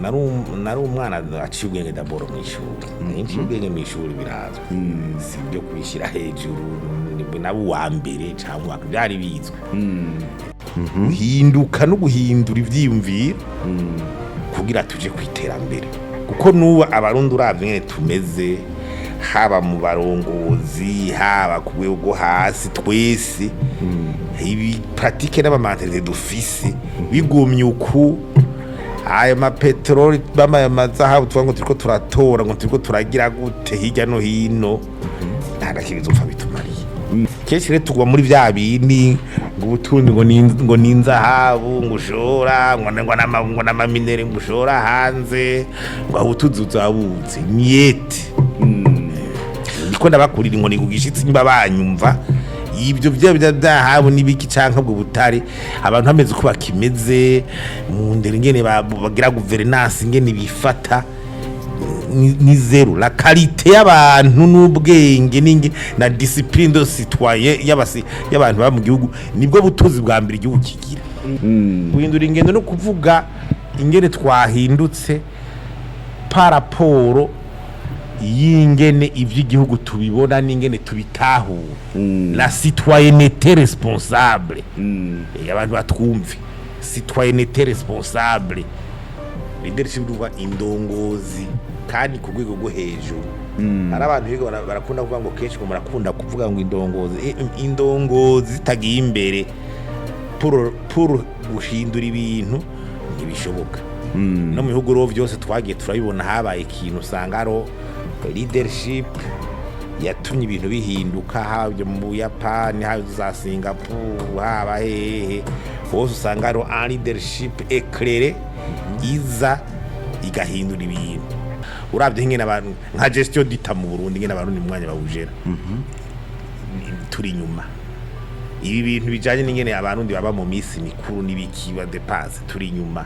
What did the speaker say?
Nari umwana aciye ubwenge d'abord mu ishuri. Nciye ubwenge mu ishuri birazwi, si ibyo kubishyira hejuru. Nabo uwa mbere cyangwa byari bizwi. Guhinduka no guhindura ivyiyumviro kugira tuje ku iterambere, kuko nubu Abarundi uravye ngene tumeze, haba mu barongozi, haba ku rwego rwo hasi, twese ibi pratiques n'ama mentalités dufise bigumye uku, ayo mapeteroli bamaye, amazahabu tuvuga ngo turiko turatora, ngo turiko turagira gute hirya no hino, nta na kimwe bizopfa bitumariye. Kenshi rero tugwa muri vya bindi ngo ubutunzi ngo ni inzahabu ngo ushora ngo n'ama minerais ngo ushora hanze, ngo aho ubutunzi buzabuze nyete. Niko ndabakurira inkoni ku gishitsi nimba banyumva. Ibyo bya byahabu n'ibiki canke ubwo butare, abantu bameze uko bakimeze mu ndero, ingene bagira gouvernance, ingene bifata, ni zéro. La qualité y'abantu n'ubwenge n'inge na discipline de citoyen y'abantu baba mu gihugu nibwo butunzi bwa mbere igihugu kigira. Guhindura ingendo no kuvuga ingene twahindutse par rapport y'ingene ivy'igihugu tubibona n'ingene tubitahura, la citoyenneté responsable. Abantu batwumve, citoyenneté responsable, leadership, duva indongozi kandi ku rwego rwo hejuru. Hari abantu biga barakunda kuvuga ngo kenshi ngo murakunda kuvuga ngo indongozi. Indongozi zitagiye imbere pour guhindura ibintu ntibishoboka. No mu bihugu rero byose twagiye turabibona, habaye ikintu usanga ari leadership yatumye ibintu bihinduka, haba ibyo mu Buyapani, haba za Singapore, haba hehe hose, usanga ari un leadership éclairé iza igahindura ibintu. Urabye nk'ingene abantu nka gestion d'État mu Burundi, ingene Abarundi mu mwanya bawujera, turi inyuma. Ibi bintu bijanye n'ingene Abarundi baba mu misi mikuru n'ibiki ba dépense, turi inyuma.